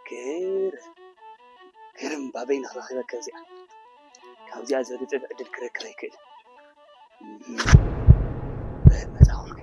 ግርም፣ ግርም ባበይ ንኽረኽበካ እዚኣ። ካብዚኣ ዝበለጸ ዕድል ክረክብ ኣይክእል። ብህልመት ኣኹልኩ።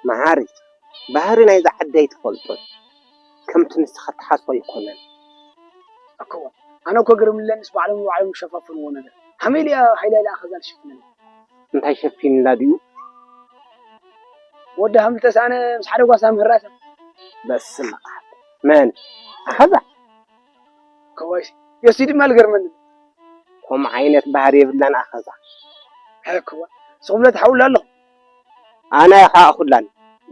መሓሪ፣ ባህሪ ናይዛ ዓዲ ኣይትፈልጦን። ከምቲ ንስኻ ትሓስቦ ኣይኮነን። ኣኮዋ፣ ኣነ እኮ ግርም ኢለንስ ባዕሎም ንባዕሎም ዝሸፋፍንዎ ነገር። ከመይ ኢለ እያ ሃይለ ኢለ ኣኸዛ ዝሽፍነኒ? እንታይ ሸፊንላ ድዩ? ወዲ ሃም ዝተሳእነ ምስ ሓደ ጓሳ ምህራሰ። በስመ ኣብ። መን? ኣኸዛ? ከዋይሲ። የሲ ድማ ልገርመኒ። ከምኡ ዓይነት ባህሪ የብላን ኣኸዛ። ኣይ ኣኮዋ፣ ስኹም ለ ትሓውላ ኣለኹም። ኣነ ኣይኸኣኹላን፣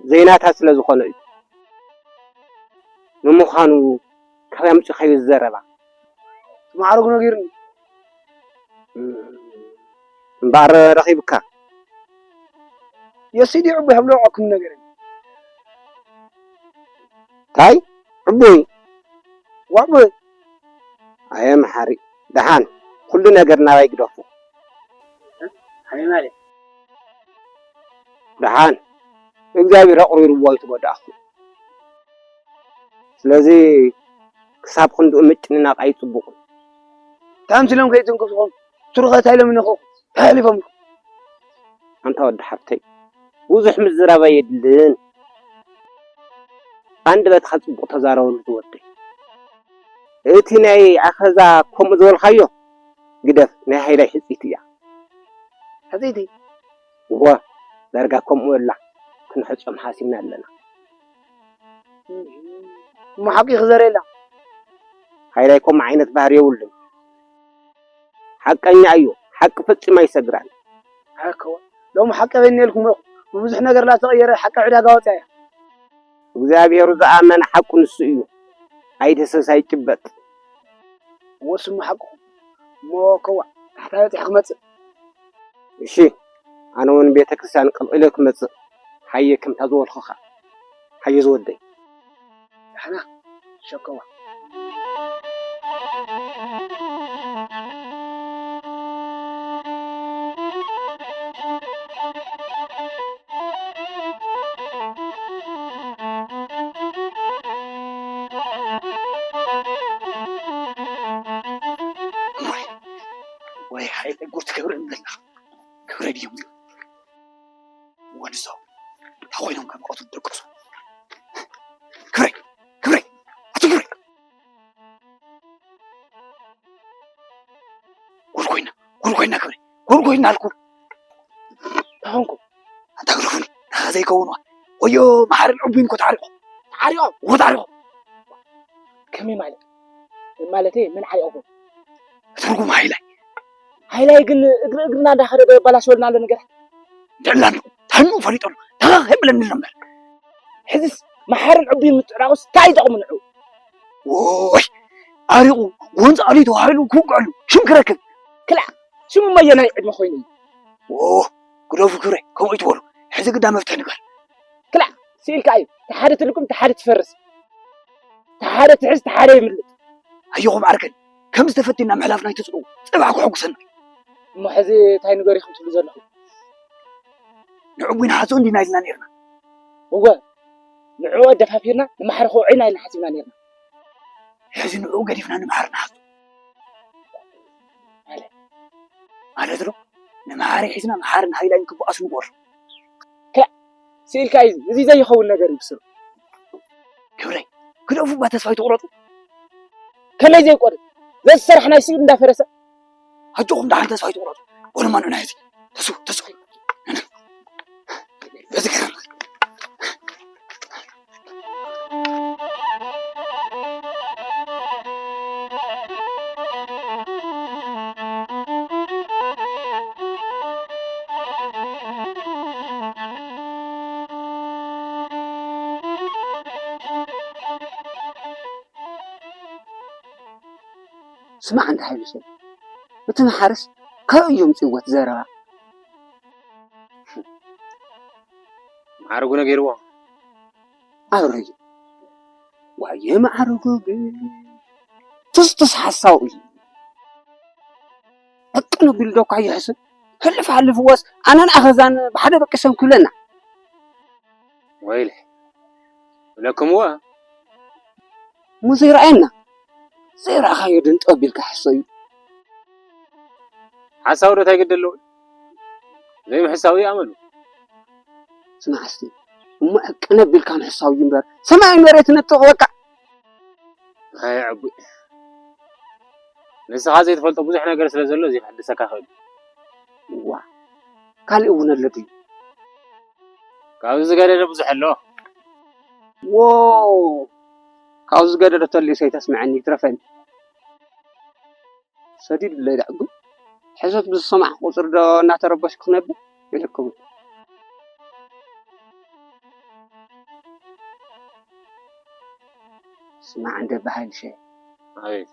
ዘይናታ ስለ ዝኾነ እዩ። ንምዃኑ ካበይ ኣምጺኻዮ እዚ ዘረባ? እቲ ማዕረጉ ነጊሩኒ። እምበኣር ረኺብካ? የሲ ድዩ ዕቡይ ሃብሎ ወዓኩም ነገረኒ። እንታይ? ዕቡይ? ወዕቡይ። ኣየ መሓሪ፣ ደሓን፣ ኩሉ ነገር ናባይ ግደፎ። ከመይ ማለት? ደሓን እግዚኣብሔር ኣቑሪርዎ ኣይትጎዳእኹም። ስለዚ ክሳብ ክንድኡ ምጭንናቕ ኣይጽቡቕን። ታምሲሎም ከይትንክፍኹም ትሩኸት ኣይሎም ንኹ ተሕሊፎም። ኣንታ ወዲ ሓፍተይ ብዙሕ ምዝራብ ኣየድልን። ኣንደበትኻ ጽቡቕ ተዛረበሉ ዝወደይ። እቲ ናይ ኣኸዛ ከምኡ ዝበልካዮ ግደፍ፣ ናይ ሃይላይ ሕጽይቲ እያ። ሕጽይቲ? እወ፣ ዳርጋ ከምኡ ኣላ፣ ክንሕጾም ሓሲብና ኣለና። እሞ ሓቂ ክዘረየላ። ሃይላይ ከምኡ ዓይነት ባህሪ የብሉን። ሓቀኛ እዩ፣ ሓቂ ፈጺሙ ኣይሰግራን። ኣከወ፣ ሎሚ ሓቂ በይነ ኢልኩም ኢኹም። ብብዙሕ ነገር ላተቐየረ ሓቂ ዕዳጋ ወፂኣ እያ። እግዚኣብሔሩ ዝኣመነ ሓቁ ንሱ እዩ። ኣይድህሰስ ኣይጭበጥ። ወስሙ ሓቅኹም። እሞ ከዋ፣ ታሕታይ በፂሐ ክመፅእ። እሺ፣ ኣነ እውን ቤተ ክርስቲያን ቅልቒለ ክመፅእ። ሃየ ከምታ ዝበልኹኻ። ሃየ ዝወደይ። ዳሕና ሸከዋ። ወይ፣ ወይ፣ ሃይለ ጉድ ክብሪ እንብላ። ክብሪ ድዮም? ወዲ ሰው፣ እንታይ ኮይኖም ከም ቀትሉ ደቅሱ? ክብረይ፣ ክብረይ፣ ኣቶ ክብረይ። ጉድ ኮይና፣ ጉድ ኮይና ክብረይ፣ ጉድ ኮይና ኣልኩ። እንታይ ኾንኩ? ኣንታ ግደፉኒ፣ ናኻ ዘይከውን ዋ። ወዮ፣ መሓርን ዕቡይን እኮ ተዓሪቑ። ተዓሪቑ? እዎ ተዓሪቑ። ከመይ ማለት? ማለተይ መን ዓሪቑ? እቲ ርጉም ሃይላይ። ሃይላይ ግን እግሪ እግርና እንዳኸደ የባላሽወልና ኣሎ ነገራት። ደላን ታኑ ፈሊጦም ተኸኽ የብለኒ ኣሎ እምበር። ሕዝስ መሓርን ዕቡይን ምትዕራቑስ እንታይ ይጠቕሙ ንዑ? ወይ ዓሪቑ ጎንፂ ኣልዩ ተባሂሉ ክውግዐሉ ሽም ክረክብ። ክላእ ሽሙ መየናይ ዕድመ ኮይኑ እዩ? ዎ ግደፉ ክብረ ከምኡ ይትበሉ። ሕዚ ግዳ መፍትሒ ንግበር። ክላእ ስኢልካ እዩ። ተሓደ ትልቁም ተሓደ ትፈርስ። ተሓደ ትሕዝ ተሓደ ይምልጥ። ኣየኹም ዓርከን ከምዚ ተፈቲና ምሕላፍና ኣይትፅልኡ። ፅባሕ ክሕጉሰና እዩ። እሞ ሕዚ እንታይ ንገር ኢኹም ትብሉ ዘለኹም? ንዕቡይ ንሓዞ እንዲና ኢልና ነይርና። እወ ንዕኡ ኣደፋፊርና ንማሕረ ከውዒና ኢልና ሓሲብና ነይርና። ሕዚ ንዕኡ ገዲፍና ንማሕረ ንሓዞ። ማለት ማለት ዶ ንማሕረ ሒዝና ማሕረ ንሃይላይን ክበኣሱ ንግበር። ከ ስኢልካ እዩ እዚ ዘይኸውን ነገር እዩ ብስሩ። ክብረይ ግደፉ እባ ተስፋ ኣይትቑረፁ። ከመይ ዘይቆርፅ ዘዝሰራሕ ናይ ስኢል እንዳፈረሰ ኣጆኹም ደሓን ተስፋ ኣይትቑረፁ። ወለማ ንዑና ሕዚ ተስፉ ተስፉ በዚ ገረም ስማዕ እንዳ ሓይልሸት፣ እቲ መሓርስ ካበይ እዮም ጽወት ዘረባ? መዓርጉ ነጊርዎ። ኣብረዩ ዋየ መዓርጉ ግን ትስቱስ ሓሳው እዩ። ዕቅን ኣቢሉ ዶ እኳ ይሕስብ። ህልፍ ሃልፍዎስ ኣነን ኣኸዛን ብሓደ በቂሶም ክብለና። ወይለ ብለክምዎ። እሞ ዘይረኣየና ዘይረኣኻዮ ድንጠ ኣቢልካ ሕሰዩ። ሓሳዊ ዶ እንታይ ግዲ ኣለዎ? ዘይምሕሳዊ ይኣመሉ። ስማዕ እስቲ እሞ ዕቅን ኣቢልካ ምሕሳው እዩ እምበር ሰማይ መሬት ነጥቕ በቃ። ኣይ ዕቡይ ንስኻ ዘይትፈልጦ ብዙሕ ነገር ስለ ዘሎ እዚ ክሕድሰካ ክእል። ዋ ካልእ እውን ኣሎ ድዩ? ካብዚ ዝገደደ ብዙሕ ኣሎ። ዎ ካብዚ ዝገደደ ተልዩ ሰይተስምዐኒ ይትረፈኒ። ሰዲዱለይ ደኣ ግን ሕሰት ብዝሰማዕኩ ቁፅሪ ዶ እናተረበሽኩ ክነብር ይልክቡ። ስማዕ እንደ በሃይልሸ ኣቤት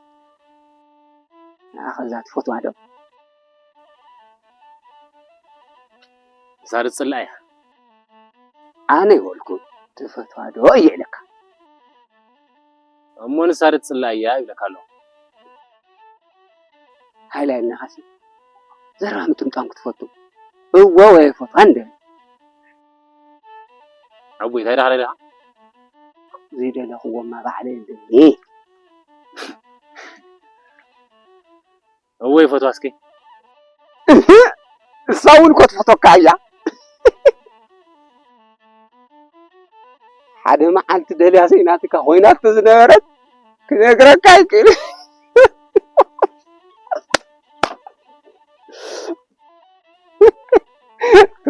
ንኣኸዛ ትፈትዋ ዶ? እዛ ርፅላ እያ። ኣነ ይበልኩ ትፈትዋ ዶ እየ ኢለካ። እሞ ንሳ ርፅላ እያ ይብለካ ኣለኹ። ሃይላይ ኣለኻሲ ዘረባ ምጥምጣም ክትፈቱ። እወ፣ ወይ ፈትዋ እንደ ኣቦይ፣ እንታይ ደኣ ደሊኻ? ዘይደለኽዎማ ባዕለይ እንደኒ። እወ፣ ይፈትዋ እስኪ። እህ፣ እሳ እውን እኮ ትፈትወካ እያ። ሓደ መዓልቲ ደልያ ዘይናትካ ኮይናቶ ዝነበረት ክነግረካ ኣይክእል።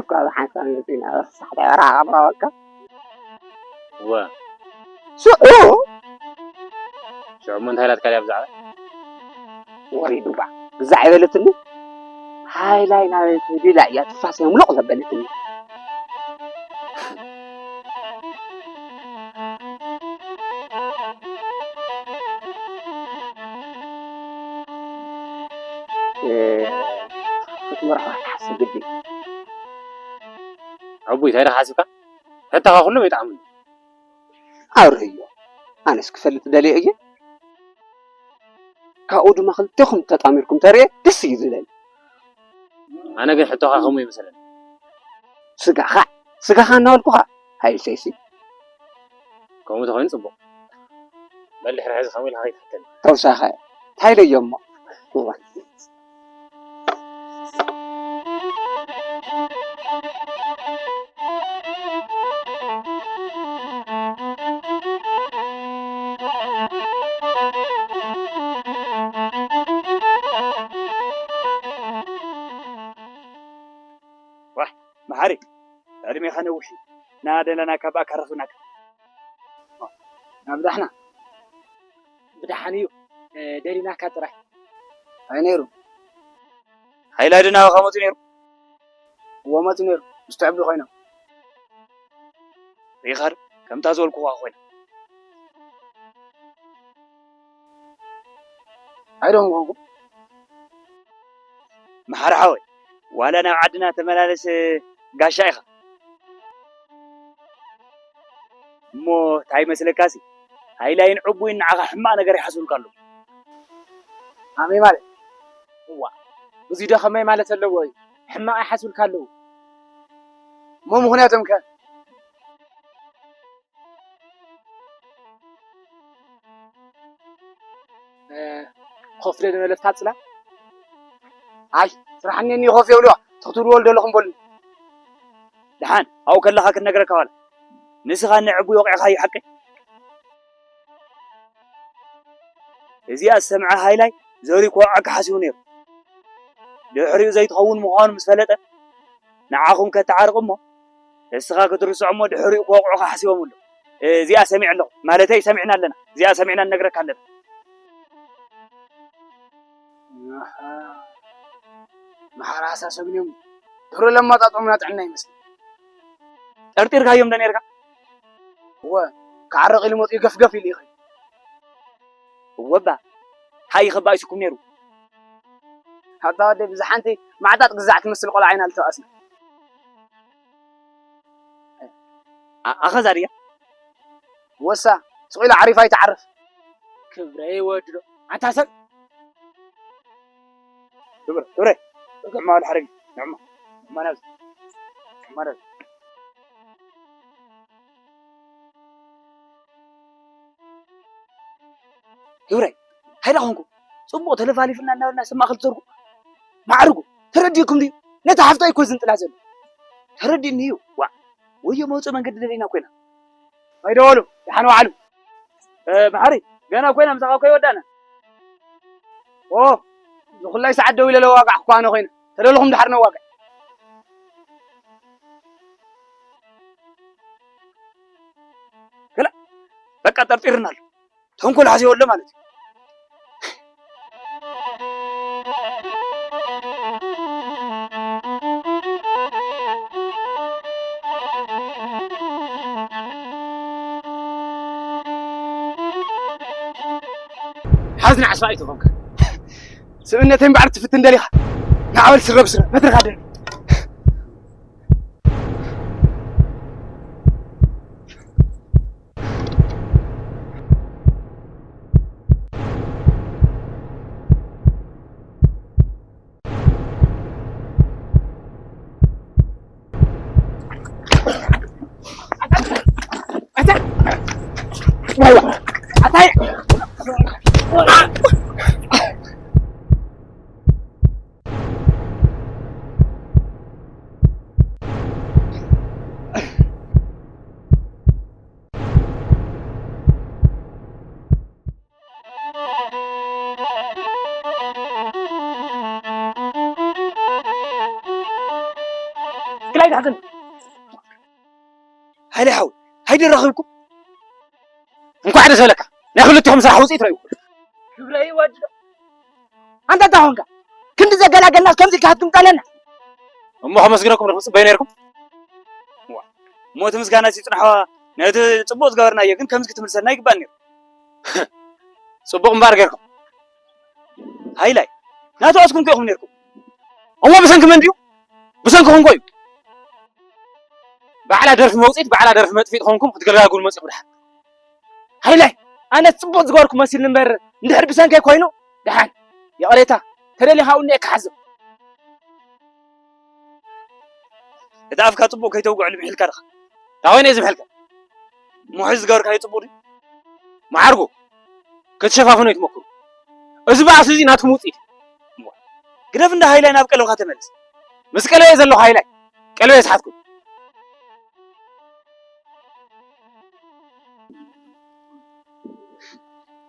እኳ ብሓንሳብ መፂና ረሳሕ ዳይራ ኣቕረበካ። እወ። ሽዑ ሽዑ እሞ እንታይ ኢላትካ ድያ ብዛዕባ? ወሪዱ ባ ግዛዕ ኣይበለትኒ። ሃይላይ ናበይ ከይዱ ኢላ እያ ትፋሰ ምሎቕ ዘበለትኒ። እ፣ ክትመርሖ ክትሓስብ ግዲ። ኣቦይ፣ እንታይ ደኣ ሓሲብካ? ሕቶኻ ኩሎም ኣይጠዓሙን። ኣብርህዮ፣ ኣነስ ክፈልጥ ደልየ እየ። ካብኡ ድማ ክልቴኹም ተጣሚርኩም ተርእየ ደስ እዩ ዝብለኒ። ኣነ ግን ሕቶኻ ከምኡ ይመስለኒ። ስጋኻ፣ ስጋኻ እናበልኩኻ፣ ሃይ ሰይሲ። ከምኡ ተኾይኑ ጽቡቕ። በል ድሕሪ ሕዚ ከምኡ ኢልካ ከይትሕተኒ። ተውሳኸ፣ እንታይ ኢለዮ እሞ? እዋይ። ዋሕ፣ መሓሪ፣ ዕድሜኻ ነዊሕ እዩ። ና ደለና ካብ ኣካረኽናካ። ናብ ዳሕና። ብደሓን እዩ፣ እ፣ ደሊናካ ጥራይ። ኣይ ነይሩ። ሃይላንድ ናባኻ መፂኡ ነይሩ? እዎ መፂኡ ነይሩ፣ ምስ ትዕቢ ኮይኖም። ሪኻር፣ ከምታ ዝበልኩኻ ኮይና። ኣይደኹም ኮንኩም። መሓሪ ሓወይ፣ ዋላ ናብ ዓድና ተመላለስ ጋሻ ኢኻ። እሞ እንታይ ይመስለካሲ፣ ሃይላይን ዕቡይን ንዓኻ ሕማቕ ነገር ይሓስቡልካ ኣለዉ። ኣመይ ማለት? እዋ፣ እዙይ ዶ ከመይ ማለት ኣለዎ እዩ? ሕማቕ ይሓስቡልካ ኣለዉ። እሞ ምኽንያቶም ከ? እ፣ ኮፍ ዶ ንበለፍካ ጽላ? ኣይ፣ ስራሕ እኔኒ ኮፍ የብልዋ። ትኽትብልዎ ዘለኹም በሉኒ። ደሓን፣ ኣብኡ ከለኻ ክንነግረካ ዋላ። ንስኻ ንዕቡይ ወቒዕኻዮ ሓቀይ? እዚኣ ዝሰምዐ ሃይላይ ዘርኡ ክወቕዐካ ሓሲቡ ነይሩ። ድሕሪኡ ዘይትኸውን ምዃኑ ምስ ፈለጠ፣ ንዓኹም ከተዓርቕ እሞ፣ ንስኻ ክትርስዖ እሞ ድሕሪኡ ክወቕዑኻ ሓሲቦም ኣለዉ። እዚኣ ሰሚዐ ኣለኹ። ማለተይ ሰሚዕና ኣለና። እዚኣ ሰሚዕና ንነግረካ ኣለና። ኣሃ። መሓራ ኣሳሰብንዮም። ድሮ ለማጣጦምና ጥዕና ይመስል። ጠርጢርካዮም ዶ ነርካ? እወ፣ ክዓርቕ ኢሉ መጺኡ ገፍገፍ ኢሉ ይኸይድ። እወ እባ፣ ሓይ ከባኢሱኩም ነይሩ። ኣታ ወደይ፣ ብዛ ሓንቲ ማዕጣጥ ግዛዕ ትመስል ቆልዓ ኢና ልተባእስና። ኣ-፣ ኣኸዛ ድያ? ወሳ፣ ስቕ ኢላ ዓሪፋ ኣይትዓርፍ። ክብረይ ወድዶ፣ ኣንታ ሰብ። ክብረ፣ ክብረ፣ ንዕማ ወደ ሓረግ፣ ንዕማ፣ ንዕማ ናብዚ፣ ንዕማ ናብዚ። ክብረይ፣ ሃይዳ ኾንኩ፣ ጽቡቕ ተለፋሊፍና እናበልና ሰብ ማእከል ትሰርኩ። ማዕርጉ፣ ተረዲእኩም ድዩ? ነታ ሓፍተይ እኮ ዝንጥላ ዘሎ። ተረዲእኒ እዩ። ዋእ፣ ወዮ መውጽኢ መንገዲ ደሊና እኮ ኢና። ኣይደወሉ፣ ደሓን ዋዕሉ። እ፣ መሓሪ፣ ገና እኮ ኢና ምሳኻ እኮ ይወዳእና። ኦ፣ ንኹላይ ሰዓት ደው ኢለ ለዋጋዕኩ ኣነ ኮይነ። ተደለኹም ድሓር ነዋግዕ። ገላ፣ በቃ ጠርጢርና ኣሎ። ተንኮል ሓዚዎ ኣሎ ማለት እዩ። ሓዝኒ ዓስባ ኣይትኾንካ። ስብእነተይ እምበኣር ትፍትን ደሊኻ። ንዓበል ስረ ብስረ፣ በትርኻ ደል። ግን ሃይለ ሓው፣ ሃይደ ረኺብኩም። እንኳዕ ደስ በለካ። ናይ ክልቲኹም ስራሕ ውፅኢት ረእዩ። ክብረይ ወዲ፣ ኣንታ እንታይ ኾንካ? ክንዲ ዘገላገልና ከምዚ ኢልካ ክትግምጠለና? እሞ ከመስግነኩም ዶ ክጽበዩ ነይርኩም? ዋ፣ እሞ እቲ ምስጋና ይጽናሕዋ፣ ነቲ ጽቡቕ ዝገበርናዮ ግን ከምዚ ክትምልሰልና ይግባእ ነይሩ። ጽቡቕ እምበኣር ጌርኩም። ሃይላይ፣ ናተዋስኩም ከ ኢኹም ነይርኩም። እሞ ብሰንኪ መን ድዩ? ብሰንክኹም እኮ እዩ። ባዕላ ደርፊ መውጽኢት፣ ባዕላ ደርፊ መጥፊት ኾንኩም ክትገላግሉ መጺኹም ድሓን። ሃይላይ፣ ኣነ ጽቡቕ ዝገበርኩ መሲልኒ እምበር፣ እንድሕር ብሰንከይ ኮይኑ፣ ደሓን፣ ይቕሬታ፣ ተደሊኻ እውን እየ ክሓዝም። እቲ ኣፍካ ጽቡቕ ከይተውግዐሉ ምሒልካ ድኻ? እንታይ ኮይኑ እየ ዝምሕልካ? እሞ ሕዚ ዝገበርካዮ ጽቡቕ ድዩ? መዓርጉ፣ ክትሸፋፍኖ ይትመክሩ። እዚ ባእሲ እዚ ናትኩም ውጽኢት እዩ። ግደፍ እንዳ ሃይላይ፣ ናብ ቀልብኻ ተመለስ። ምስ ቀልበይ ዘለኹ ሃይላይ፣ ቀልበይ ስሓትኩም።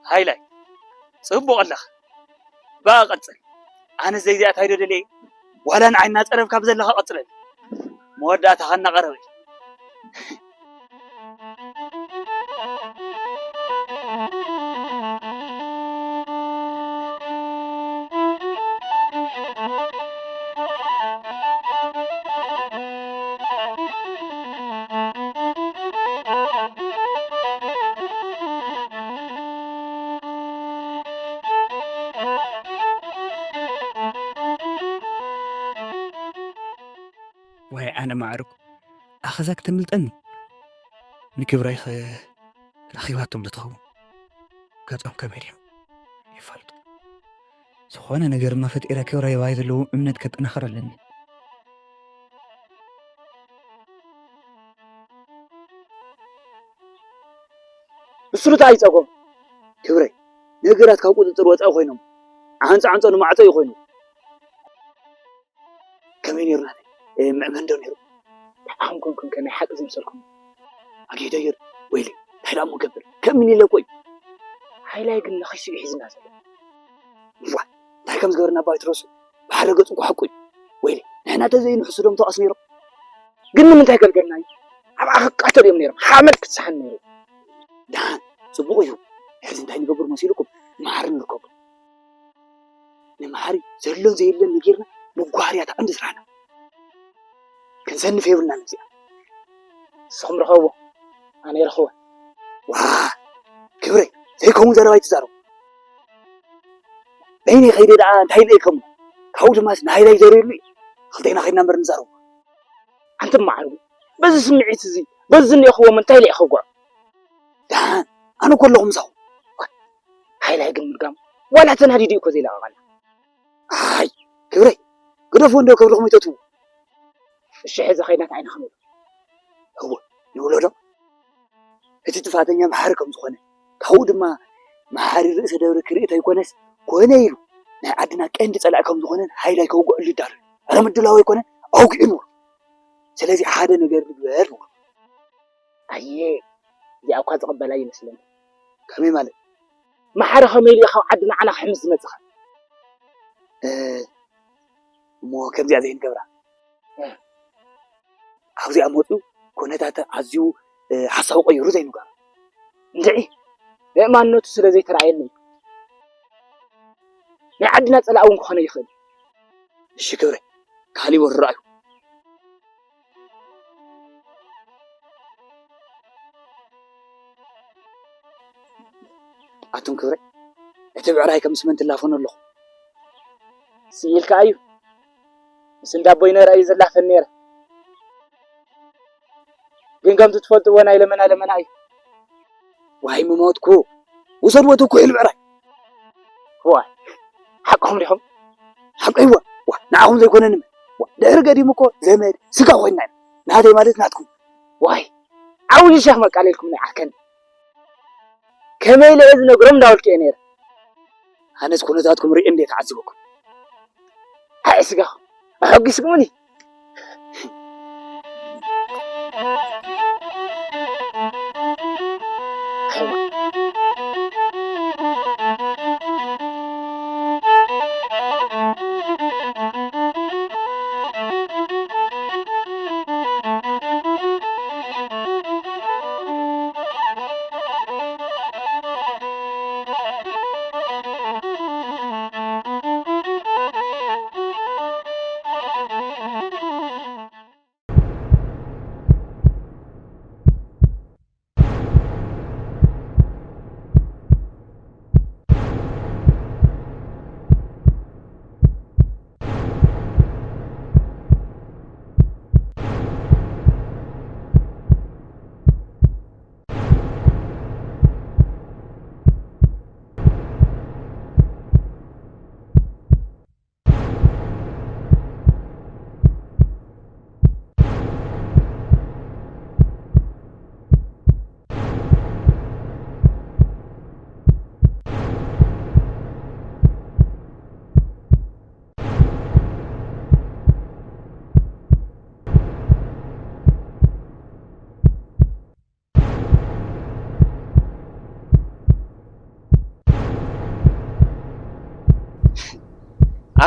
ሃይላይ፣ ጽቡቕ ኣለኻ። በኣ ቀጽል። ኣነ ዘይዚኣ ታይ ዶ ደልየ? ዋላ ንዓይ እናጸረፍካ ብዘለኻ ቀጽለኒ። መወዳእታኻ እናቐረበ እዩ። ዋይ ኣነ ማዕርኩ፣ ኣኸዛ ክተምልጠኒ። ንክብረይ ኸ ረኺባቶም ዶ ትኸውን? ገጾም ከመይ ድዮም? ይፋልጡ። ዝኾነ ነገርማ ፈጢረ ክብረይ ባይ ዘለዎም እምነት ከጠናኽር ኣለኒ። ንሱ እንታይ ይጸገም? ክብረይ፣ ነገራት ካብ ቁጽጽር ወጻኢ ኮይኖም፣ ዓንጻ ዓንጾ ንማዕጾ እዩ ኮይኑ። ከመይ ነይሩ ናተይ? እ፣ ምዕመን ዶ ነይሩ? ደሓን ኮንኩም ከ ናይ ሓቂ ዝምሰልኩም? ኣጌደየር፣ ወይለይ፣ እንታይ ደኣ እሞ ገብር? ከም ምን ኢለ እኮ እዩ። ሃይላይ ግን ነኺሱ እዩ ሒዝና ዘሎ። እዋ፣ እንታይ ከም ዝገበረና እባ ኣይትረስዑ። ብሓደ ገጹ እኮ ሓቁ እዩ። ወይለይ፣ ንሕና ተዘይንሕሱ ዶም ተዋስ ነይሮም። ግን ንምንታይ ገልገልናዮ? ኣብ ኣኽቃቶ ድዮም ነይሮም። ሓመድ ክትሰሓን ነይሩ። ደሓን፣ ጽቡቕ እዩ። ሕዚ እንታይ ንገብር መሲልኩም? መሓሪ ንርከቡ። ንመሓሪ ዘሎን ዘየለን ነጊርና መጓህርያ እታ ቀንዲ ስራሕና። ክንሰንፍ የብልናን እዚኣ። ንስኹም ርኸብዎ፣ ኣነ ይረኽቦ። ዋ፣ ክብረይ፣ ዘይከውን ዘረባ ኣይትዛረቡ። በይነይ ከይደ ደኣ እንታይ ኢለ እከሙ? ካብኡ ድማስ ንሃይላይ ዘርየሉ እዩ። ክልቴና ከይድና እምበር ንዛረቡ። ኣንተ መዓርጉ፣ በዚ ስምዒት እዚ፣ በዚ ዝኒኤኽዎም እንታይ ኢለ እየ ከውግዖ? ደሓን፣ ኣነ እኮ ኣለኹ ምሳኹም። ሃይላይ ግን ምድጋሙ፣ ዋላ ተናዲዱ እዩ እኮ ዘይለቐቐና። ኣይ፣ ክብረይ፣ ግደፍዎ እንዶ ከብልኹም ይተትዉ። እሺ፣ ሕዚ ኸይድና እንታይ ኢና ክንብል? እወ፣ ንብሎ ዶ? እቲ ጥፋተኛ መሓሪ ከም ዝኾነ፣ ካብኡ ድማ መሓሪ ርእሰ ደብረ ክርኢ እንተይኮነስ፣ ኮነ ኢሉ ናይ ዓድና ቀንዲ ጸላኢ ከም ዝኾነን ሃይላይ ከውግዐሉ ይዳሎ። ኧረ ምድላው ኣይኮነ፣ ኣውግዑ ንብሎ። ስለዚ ሓደ ነገር ንግበር ንብሎ። ኣየ፣ እዚኣ እኳ ዝቕበላ ይመስለኒ። ከመይ ማለት? መሓሪ ከመይ ኢሉ ካብ ዓዲ ንዓና ክሕምስ ዝመጽኻ? እ፣ እሞ ከምዚኣ ዘይንገብራ። እ። ኣብዚኣ መፅኡ ኩነታት ኣዝዩ፣ እ፣ ሓሳቡ ቀይሩ ዘይንገብራ። እንድዒ፣ ምእማንነቱ ስለ ዘይተረኣየኒ እዩ። ናይ ዓድና ጸላኢ እውን ክኾነ ይኽእል እዩ። እሺ ክብረ፣ ካሊእ ወረ ረኣዩ። ኣቱም ክብረ፣ እቲ ብዕራይ ከም ስመን ትላፈኑ ኣለኹ። ስኢልካ እዩ። ምስ እንዳ ኣቦይ ነራ እዩ ዝላፈን ነይረ። ግን ከምቲ ትፈልጥዎ ናይ ለመና ለመና እዩ። ዋይ ምሞትኩ። ውሰድዎ እቲ ኩሒል ብዕራይ። ዋይ፣ ሓቅኹም ዲኹም? ሓቀይ ዋ፣ ዋ፣ ንዓኹም ዘይኮነኒ። ዋ፣ ድሕሪ ገዲሙ እኮ ዘመድ ስጋ ኮይንና ኢና። ናተይ ማለት ናትኩም። ዋይ፣ ዓብዪ ሸኽ መቃለልኩም ናይ ዓርከኒ። ከመይ ኢለ እየ ዝነግሮም እንዳበልኩ እየ ነይረ። ኣነስ ኩነታትኩም ርእየ እንደ ተዓዝበኩም። ኣይ ስጋኹም ኣሐጒስኩምኒ።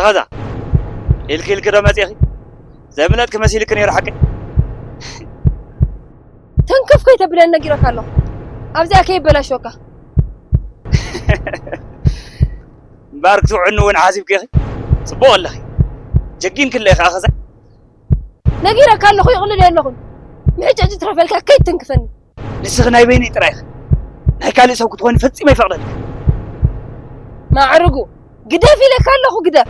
ኸዛ ኢልኪ ኢልኪ ዶ መፂእኺ? ዘምለጥኪ መሲልኪ ነይሩ ሓቂ። ተንከፍ ከይተብለኒ ነጊረካ ኣለኹ። ኣብዚኣ ከይበላሸወካ። እምበኣር ክትውዕኒ እውን ሓሲብኪ ኢኺ? ፅቡቕ ኣለኺ። ጀጊንኪ ኣለኺ ከዓ ኸዛ። ነጊረካ ኣለኹ ይቕልል የለኹን። ምሕጨጭ ትረፈልካ ከይትንክፈኒ። ንስኺ ናይ በይነይ ጥራይ ኢኺ። ናይ ካልእ ሰብ ክትኾኒ ፈጺመ ኣይፈቕደልኪ። ማዕርጉ ግደፍ ኢለካ ኣለኹ ግደፍ።